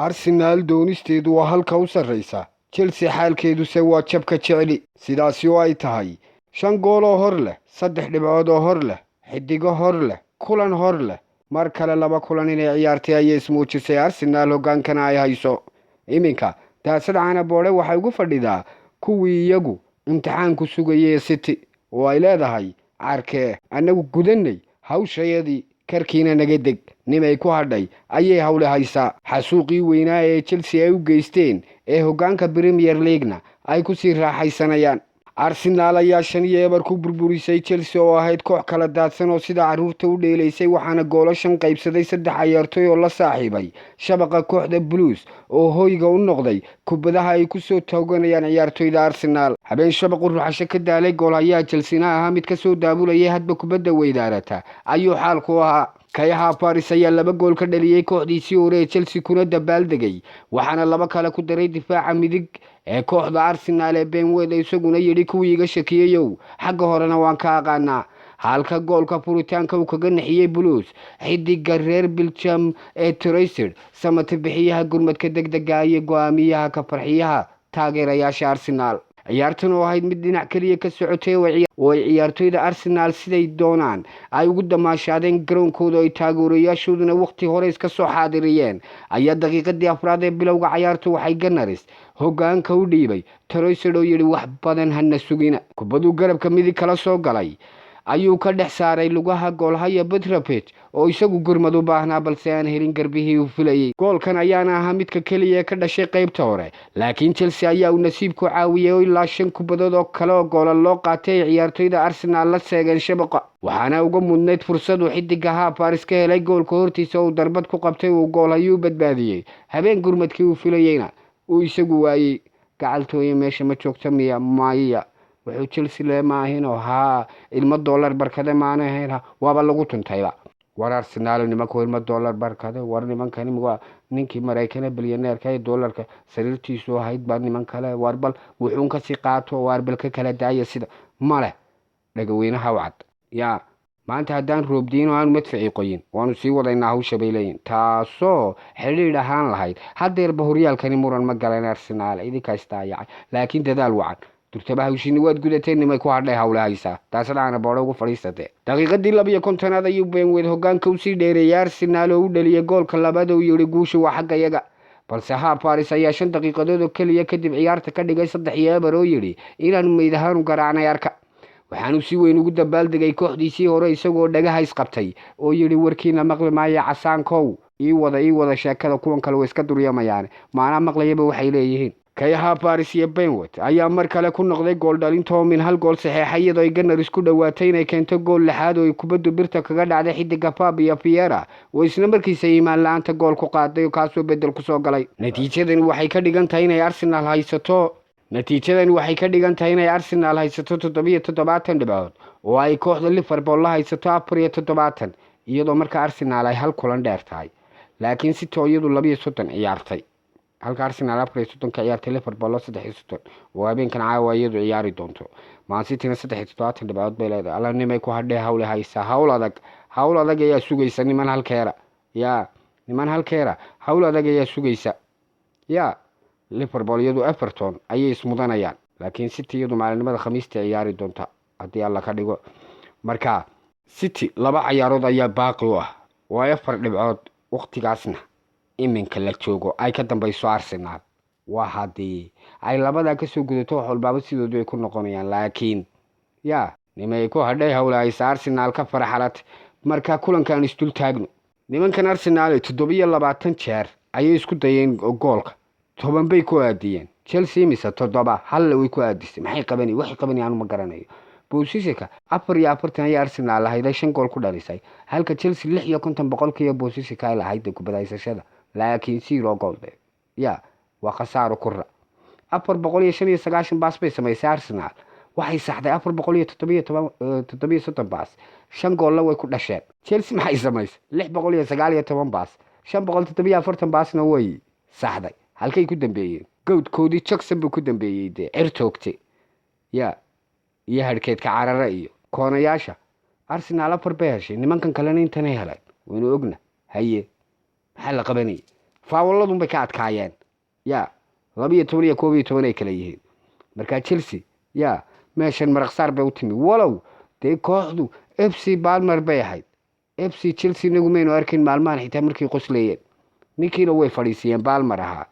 Arsenaal doonisteedu waa halka u sarraysa, Chelsea xaalkeeduse waa jabka jecli. Sidaasi oo ay tahay, 5 gool oo hor leh, 3 dhibcood oo hor leh, xidigo hor leh, kulan hor leh, mar kale 2 kulan inay ciyaartay ayay ismuujisay Arsenaal, hoggaankana ay hayso. Iminka daasad caana boodhe waxay ugu fadhidaa kuwii iyagu imtixaanku sugayay City, oo ay leedahay carkee annagu gudanay hawshayadii, karkiina naga deg. Nimay ku hadhay ayay hawle haysaa. Xasuuqii weynaa ee Chelsea ay u geysteen ee hoggaanka Premier Leaguena ay kusii raaxaysanayaan. Arsenaal ayaa 5-0 ku burburisay Chelsea oo ahayd koox kala daadsan oo sida carruurta u dheelaysay, waxaana goolashan qaybsaday 3 ciyaartoy oo la saaxiibay shabaqa kooxda Blues oo hoyga u noqday kubadaha ay ku soo tooganayaan ciyaartoyda Arsenaal. Habeen shabaqu ruxasho ka daalay, goolhayaha Chelsea-na ahaa mid ka soo daabulayay hadba kubadda weydaarata ayuu xaalku ahaa. Kayaha Paris ayaa 2 gool ka dhaliyay kooxdiisii hore ee Chelsea kuna dabaaldegay, waxaana 2 kale ku daray difaaca midig ee kooxda Arsenal ee Ben White, isaguna yidhi kuwii iga shakiyayow xagga horena waan ka aqaanaa. Halka goolka furitaanka uu kaga nixiyey Blues xidiga reer Belgium ee Trossard, samata bixiyaha gurmadka degdega iyo go'aamiyaha ka farxiyaha taageerayaasha Arsenal. Ciyaartan oo ahayd mid dhinac keliya ka socotay oo ay ciyaartoyda Arsenal siday doonaan ay ugu damaashaadeen garoonkooda, ay taageerayaashooduna waqti hore iska soo xaadiriyeen, ayaa daqiiqadii afraad ee bilowga ciyaartu waxay Gunners hoggaanka u dhiibay Trossard oo yidhi wax badan hana sugina. Kubaduu garabka midig kala soo galay ayuu ka dhex saaray lugaha goolhaya Petrovic oo isagu gurmad u baahnaa, balse aan helin garbihii uu filayay. Goolkan ayaana ahaa midka keliya ka dhashay qaybta hore, laakiin Chelsea ayaa uu nasiibku caawiyay oo ilaa 5 kubadood oo kale oo goola loo qaatay ay ciyaartoyda Arsenal la seegeen shabaqa, waxaana uga mudnayd fursad uu xidiga Paris ka helay goolka hortiisa uu darbad ku qabtay uu goolhayuu badbaadiyey. Habeen gurmadkii uu filayeyna uu isagu waayey. Gacaltooye meesha ma joogta miya maaya wuxuu Chelsea le maahin oo haa ilmo dollar barkade maana ahayn, waaba lagu tuntayba. War Arsenal nimanku ilmo dollar barkade, war nimankani waa ninkii Mareykan bilyaneerka ee dollarka sariirtiisu ahayd baa niman kale, war bal wuxuun kasii qaato, war bal ka kala daaya sida male dhagaweynaha wacad. Yaa maanta haddaan roobdiin oo aanu madfici qoyin waanu sii wadaynaa hawsha bay leeyihin, taasoo xidhiidh ahaan lahayd haddeerba horyaalkani muran ma galeen Arsenal idinkaa isdaayacay, laakiin dadaal wacan durtaba hawshiini waad gudateen. Nimay ku hadhay hawle haysaa, taasadaana boodho ugu fadhiisatee. Daqiiqadii 52aad ayuu Ben White hoggaanka usii dheereeyay Arsenal oo u dhaliyay goolka labaad oo yidhi guusha waa xagga yaga, balse ha Paris ayaa 5 daqiiqadood oo keliya kadib ciyaarta ka dhigay 3-0 oo yidhi inaanu meyd ahaan u garaacnay arka. Waxaanu si weyn ugu dabaaldegay kooxdiisii hore isagoo dhagaha isqabtay oo yidhi warkiina maqli maayo casaankow, ii wada sheekada, kuwan kale way iska duryamayaan maanaa maqlayaba waxay leeyihiin. Kayaha Paris iyo Ben White ayaa mar kale ku noqday gool dhalinta oo min hal gool saxeexay, iyadoo ay Gunners ku dhowaatay inay keento gool lixaad oo ay kubaddu birta kaga dhacday xidiga Fabio Vieira oo isla markiisa iimaan la'aanta gool ku qaaday kaasoo bedel kusoo galay. Natiijadani waxay ka dhigan tahay inay Arsenal haysato Natiijadani waxay ka dhigan tahay inay Arsenal haysato 77 dhibcood oo ay kooxda Liverpool la haysato 74, iyadoo marka Arsenal ay hal kulan dheer tahay, laakiin City oo iyadu 32 ciyaartay halka Arsenal 34 ka ciyaartay, Liverpool 33 oo habeenkan caawa iyadu ciyaari doonto. Man City-na 73 dhibcood bay leedahay. Alla nimay ku hadhee hawle haysaa, hawl adag, hawl adag ayaa sugaysa niman halkeera, yaa niman halkeera hawl adag ayaa sugaysa. Yaa Liverpool iyadu Everton ayay ismudanayaan, laakiin City iyadu maalinimada Khamiista ciyaari doonta haddii Alla ka dhigo. Marka City 2 ciyaarood ayaa baaqi u ah oo ay 4 dhibcood waqtigaasna iminka la joogo ay ka dambayso Arsenal. Waa haddii ay labadaa kasoo gudato wax walbaaba sidoodu ay ku noqonayaan, laakiin yaa nimay ku hadhay hawla haysa Arsenal ka faraxalat. Marka kulankaan isdul taagno, nimankan Arsenal 27 jeer ayay isku dayeen goolka, 10 bay ku aadiyeen. Chelsea mise 7 halle way ku aadisay. Maxay qabanay? Waxay qabanay aanu ma garanayo. Possessionka 44 ayaa Arsenal lahayd, ay 5 gool ku dhalisay, halka Chelsea 56% possessionka ay lahayd kubad haysashada, laakiin 0 gool de ya waa khasaaro kura. 495 baas bay samaysay Arsenal, waxay saxday 417, 37 baas, 5 goolla way ku dhasheen. Chelsea maxay samaysay? 619 baas, 547 baasna way saxday. Halkay ku dambeeyeen? Gowdkoodii Jackson buu ku dambeeyey dee cirtoogte ya iyo harhkeedka carare iyo koonayaasha. Arsenal 4 bay heshay, nimankan kalena intanay heleen waynu ogna. Haye, maxaa la qabanayay? Faawaladunbay ka adkaayeen. Ya, 12 iyo 11 ay kala yihiin. Markaa Chelsea ya meeshan maraqsaar bay u timi, walow dee kooxdu FC Balmer bay ahayd. FC Chelsea inagu maynu arkin maalmahan, xitaa markay qoslayeen. Ninkiina way fadhiisiyeen Balmer ahaa,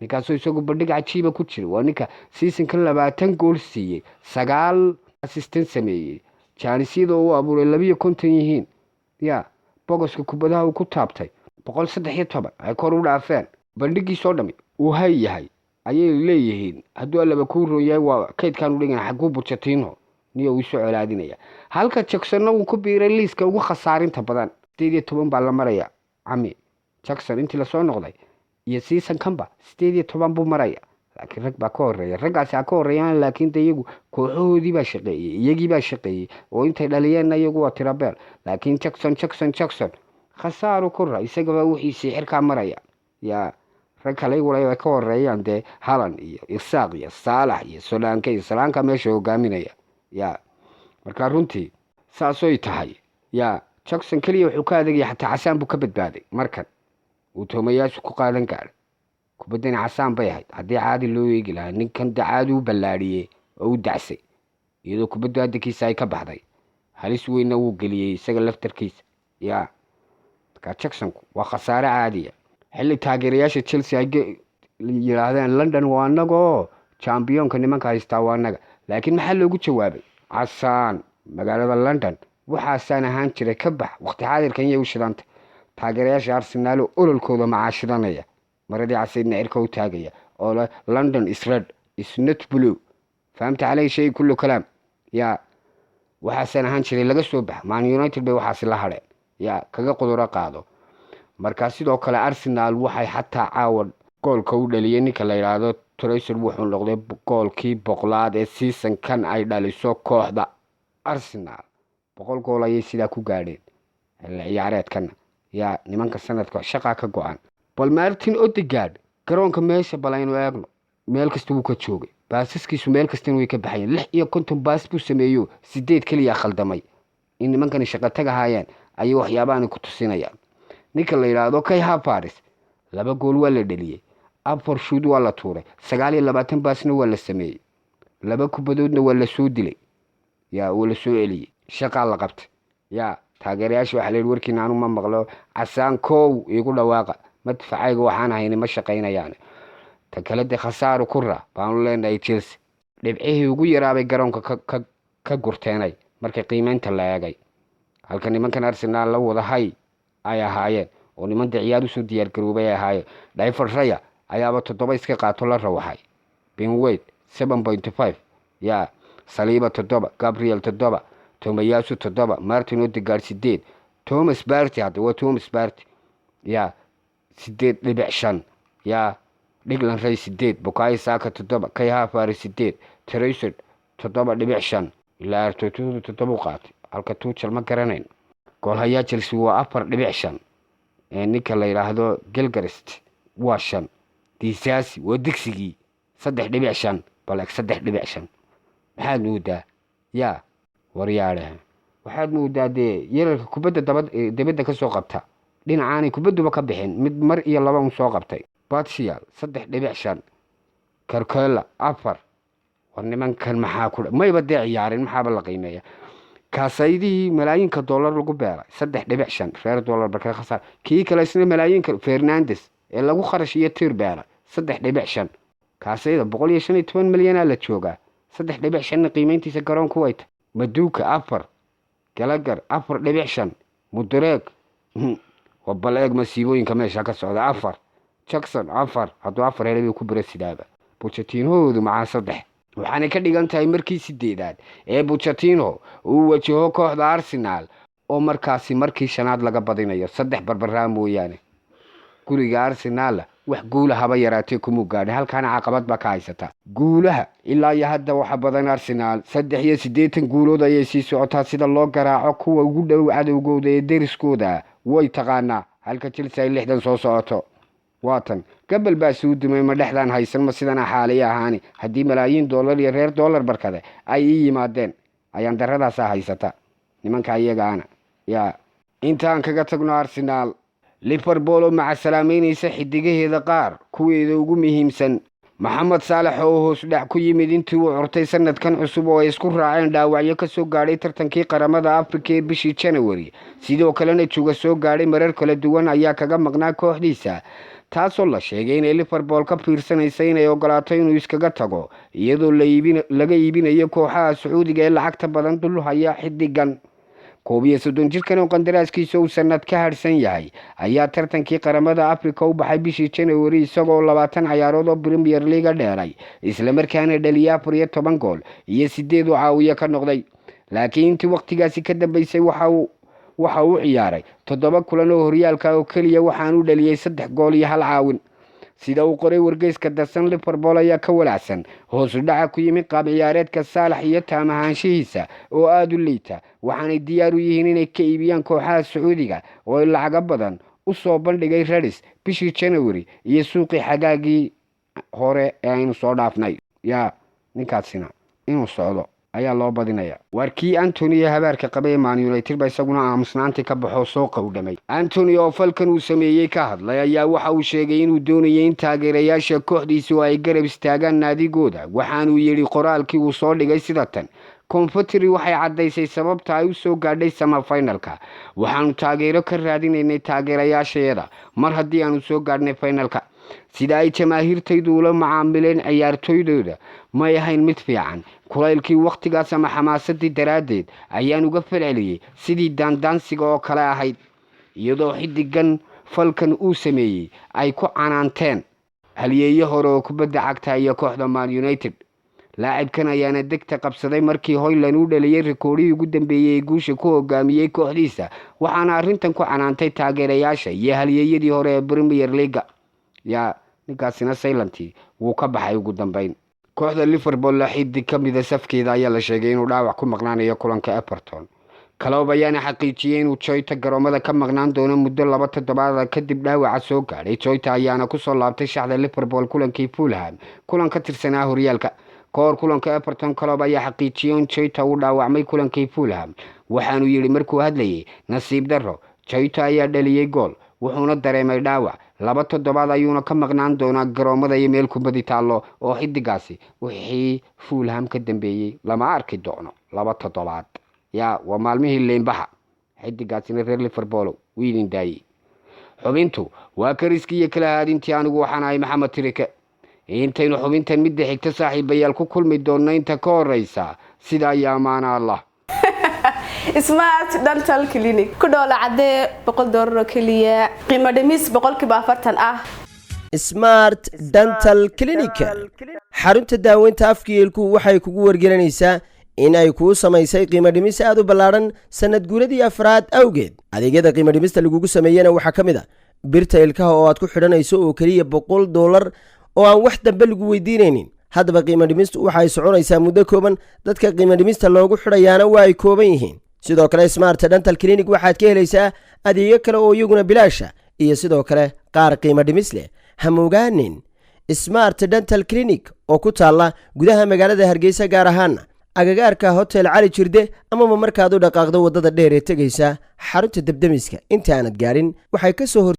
ninkaasoo isagu bandhig cajiiba ku jira. Waa ninka seasonka 20 gool siiyey, 9 assistant sameeyey, jaanisyada uu abuuray 52 yihiin, ya bogoska kubadaha uu ku taabtay 113 ay kor u dhaafeen. Bandhigiisoo dhami uu hay yahay ayay leeyihiin. Hadduu Allaba kuu roon yahay, waa kaydkaan u dhigana xaguu Pochettino niyo uu isu colaadinaya, halka Jacksonna uu ku biiray liiska ugu khasaarinta badan. 18 baa la maraya cami Jackson intii lasoo noqday iyo seasonkanba 18 buu maraya, laakiin rag baa ka horeeya. Raggaasi ha ka horeeyaan, laakiin de iyagu kooxahoodii baa shaqeeyey, iyagii baa shaqeeyey oo intay dhaliyeenna iyagu waa tirabeel. Laakiin Jackson khasaaru ku ra isagaba wixiisii xirkaa maraya. Yaa rag kale igula ay ka horeeyaan dee, Halan iyo Isaaq iyo Saalax iyo Solanke iyo Solanka meesha hogaaminaya. Ya, marka runtii saasoy tahay, ya Jackson keliya wuxuu ka adegaya, xataa casaan buu ka badbaaday markan uu toomayaashu ku qaadan gaadhay. Kubaddani casaan bay ahayd haddii caadi loo eegi lahaa. Ninkan de caadi u ballaadhiyey oo u dacsay, iyadoo kubaddu adankiisa ay ka baxday, halis weynna wuu geliyey isaga laftarkiisa. Ya, marka Jacksonku waa khasaare caadiya, xilli taageerayaasha Chelsea ay yidhaahdeen London waa annagoo championka nimanka haystaa waa annaga. Laakiin maxaa loogu jawaabay? Casaan. Magaalada London waxaasaan ahaan jiray ka bax. Waqti xaadirkan yay u shidanta taageerayaasha Arsenaal oo ololkooda macaashidanaya, maradii casaydna cirka u taagaya oo le "London is red, is not blue". Fahamta caleyhi shay kullu kalaam. Ya, waxaasaan ahaan jiray laga soo bax. Man United bay waxaasi la hadheen, ya kaga quduro qaado. Markaa sidoo kale Arsenal waxay xataa caawa goolka u dhaliyey ninka la yidhaahdo Trossard. Wuxuu noqday goolkii 100aad ee seasonkan ay dhaliso kooxda Arsenal. 100 gool ayay sidaa ku gaadheen xilli ciyaareedkana. Yaa, nimanka sanadka shaqaa ka go-an. Bal Martin Odegaard garoonka meesha bal aynu eegno. Meel kasta wuu ka joogay, baasaskiisu meel kastana way ka baxayeen. 56 baas buu sameeyo, 8 keliya khaldamay. In nimankani shaqo tag ahaayeen ayay waxyaabahan ku tusinayaan. Ninka la yidhaahdo Kai Havertz 2 gool waa la dheliyey, 4 shuud waa la tuuray, 29 baasna waa la sameeyey, 2 kubadoodna waa la soo dilay, yaa waa la soo celiyey. Shaqaa la qabtay. Yaa, taageerayaasha waxaa la yidhi warkiina anu ma maqlo, casaan kow iigu dhawaaqa, madfacayga waxaan hayni ma shaqaynayaan. Ta kale dee khasaaru ku ra baanu leenahay. Chelsea dhibcihii ugu yaraabay garoonka ka gurteenay markii qiimeynta la eegay, halka nimankan Arsenaal la wadahay ay ahaayeen oo niman de ciyaar usoo diyaargaroobay ay ahaayeen. David Raya ayaaba 7 iska qaato la rawaxay, Ben White 7.5, ya Saliiba 7, Gabriel 7, Tomiyasu 7, Martin Odegaard 8, Thomas Partey, hadda waa Thomas Partey, ya 8.5, ya Declan Rice 8, Bukayo Saka 7, Kai Havertz 8, Trossard 7.5, ilaa Artetadu 7 u qaatay, halka Tuchel ma garanayn. Goolhayaa Chelsea waa 4.5, ninka la yidhaahdo Gilchrist waa 5, Disasi waa digsigii 3.5. Bal eg, 3.5 maxaad moodaa? Yaa waryaadhaha, waxaad moodaa dee yararka kubadda daba dibadda ka soo qabta, dhinacaanay kubadduba ka bixin, mid mar iyo laba un soo qabtay. Badiashile 3.5, Cucurella 4. War nimankan maxaa ku mayba dee ciyaarin, maxaaba la qiimeeya? Kaasaydihii malaayinka dollar lagu beelay 3.5, reer dollar barka khasaar. Kii kale isna malaayinka Fernandes ee lagu kharash iyo tiir beelay 3.5. Kaasayda 115 milyanaa la joogaa, 3.5-na qiimeyntiisa garoonku way ta. Madueke 4, Gallagher 4.5, Mudryk, waa bal eeg masiibooyinka meesha ka socda, 4, Jackson 4, hadduu 4 helay bay ku bira sidaaba. Pochettinahoodu macaa 3. Waxaanay ka dhigan tahay markii sideedaad ee Pochettino uu wajaho kooxda Arsenal oo markaasi markii shanaad laga badinayo, 3 barbaraa mooyaane. Guriga Arsenaalla wax guula haba yaraatee kumuu gaadhin, halkaana caqabad baa ka haysata. Guulaha ilaa iyo hadda waxa badan Arsenaal, 83 guulood ayay sii socotaa. Sida loo garaaco kuwa ugu dhow cadowgooda ee deriskooda way taqaanaa, halka Chelsea ay 60 soo socoto. Waatan gabal baa suu dumay, ma dhexdaan haysan, ma sidana xaaliya ahaani haddii malaayiin dollar iyo reer dollar barkade ay ii yimaadeen. Ayaan daradaasaa haysata nimanka iyagaana. Yaa, intaan kaga tagno Arsenaal. Liverpool oo macasalaameynaysa xidigaheeda qaar kuweeda ugu muhiimsan. Maxamed Saalax oo hoos dhac ku yimid intii uu curtay sanadkan cusub oo ay isku raaceen dhaawacyo kasoo gaadhay tartankii qaramada Afrika ee bishii January, sidoo kalena juga soo gaadhay marar kala duwan, ayaa kaga maqnaa kooxdiisa, taasoo la sheegay inay Liverpool ka fiirsanaysa inay ogolaato inuu iskaga tago, iyadoo laga iibinayo kooxaha Sacuudiga ee lacagta badan dul haya xidigan. 31 jirkan oo qandaraaskiisa uu sanad ka harsan yahay ayaa tartankii qaramada Africa u baxay bishii January, isagoo 20 ciyaarood oo Premier League-ga dheelay, islamarkaana dhaliyay 14 gool iyo sideed u caawiye ka noqday. Laakiin intii waqtigaasi ka dambeysay waxa uu ciyaaray toddoba kulan oo horyaalka oo keliya, waxaanu dhaliyey saddex gool iyo hal caawin, sida uu qoray wargeyska The Sun. Liverpool ayaa ka walacsan hoosu dhaca ku yimi qaab ciyaareedka Saalax iyo taam ahaanshihiisa oo aada u liita, waxaanay diyaar u yihiin inay ka iibiyaan kooxaha Sacuudiga oo ay lacago badan u soo bandhigay Reds bishii January iyo suuqii xagaagii hore ee aynu soo dhaafnay. Yaa ninkaasina inuu socdo ayaa loo badinaya. Waar kii Antony ee habaarka qabay ee Man United ba isaguna aamusnaantii ka baxoo soo qowdhamay. Antony oo falkan uu sameeyey ka hadlay ayaa waxa uu sheegay inuu doonayay in taageerayaasha kooxdiisu ay garab istaagaan naadigooda. Waxaanuu yidhi qoraalkii uu soo dhigay sida tan: "Coventry waxay caddaysay sababta ay u soo gaadhay semi-finalka. Waxaanu taageero ka raadinaynay taageerayaashayada mar haddii aanu soo gaadhnay finalka. Sida ay jamaahiirtaydu ula macaamileen ciyaartooydooda may ahayn mid fiican. Kulaylkii wakhtigaas ama xamaasadii daraaddeed ayaan uga falceliyey sidii daandaansiga oo kale ahayd," iyadoo xidigan falkan uu sameeyey ay ku canaanteen halyeeyo hore oo kubadda cagta iyo kooxda Man United. Laacibkan ayaana degta qabsaday markii Hoyland uu dhaliyey rikoodhihii ugu dambeeyey ee guusha ku hogaamiyey kooxdiisa, waxaana arrintan ku canaantay taageerayaasha iyo halyeeyadii hore ee Premier League-ga. Yaa ninkaasina silent-ii wuu ka baxay ugu dambeyn. Kooxda Liverpool xidig ka mida safkeeda ayaa la sheegay inuu dhaawac ku maqnaanayo kulanka Everton. Klopp ayaana xaqiijiyey inuu Jota garoomada ka maqnaan doono muddo 2 toddobaada kadib dhaawaca soo gaadhay. Jota ayaana kusoo laabtay shaxda Liverpool kulankii Fulham, kulan ka tirsanaa horyaalka. Kahor kulanka Everton, Klopp ayaa xaqiijiyey in Jota uu dhaawacmay kulankii Fulham. Waxaanuu yidhi markuu hadlayay: "Nasiib darro, Jota ayaa dhaliyey gool, wuxuuna dareemay dhaawac. 2 toddobaad ayuuna ka maqnaan doonaa garoomada iyo meel kubadi taallo, oo xidigaasi wixii Fulham ka dambeeyey lama arki doono 2 toddobaad." Yaa waa maalmihii leynbaxa xidigaasina reer Liverpool wuu idin daayey. Xubintu waa kariskii iyo kala haadintii. Anigu waxaan ahay Maxamed Tirike. Intaynu xubintan midda xigta, saaxiibayaal, ku kulmi doonno, inta ka horeysa sidaa iyo amaana Allah. Smart Dental Clinic ku dhoola cadee, $100 oo keliya, qiimo dhimis 40% ah. Smart Dental Clinic, xarunta daaweynta afka iyo ilkuhu, waxay kugu wargelinaysaa in ay kuu samaysay qiimo dhimis aad u ballaadhan sannad guuradii afraad awgeed. Adeegyada qiimo dhimista lagugu sameeyena waxaa ka mid a birta ilkaha oo aad ku xidhanayso oo keliya $100 oo aan wax dambe lagu weydiinaynin. Haddaba qiimo dhimistu waxay soconaysaa muddo kooban, dadka qiimo dhimista loogu xidhayaana waa ay kooban yihiin. Sidoo kale Smart Dental Clinic waxaad ka helaysaa adeegyo kale oo iyaguna bilaasha iyo sidoo kale qaar qiimo dhimis leh. Hamogaanin Smart Dental Clinic oo ku taalla gudaha magaalada Hargeysa, gaar ahaana agagaarka Hotel Cali Jirde, amaba markaad u dhaqaaqdo waddada dheer ee tegaysa xarunta debdemiska inta aanad gaadhin waxay ka soo hor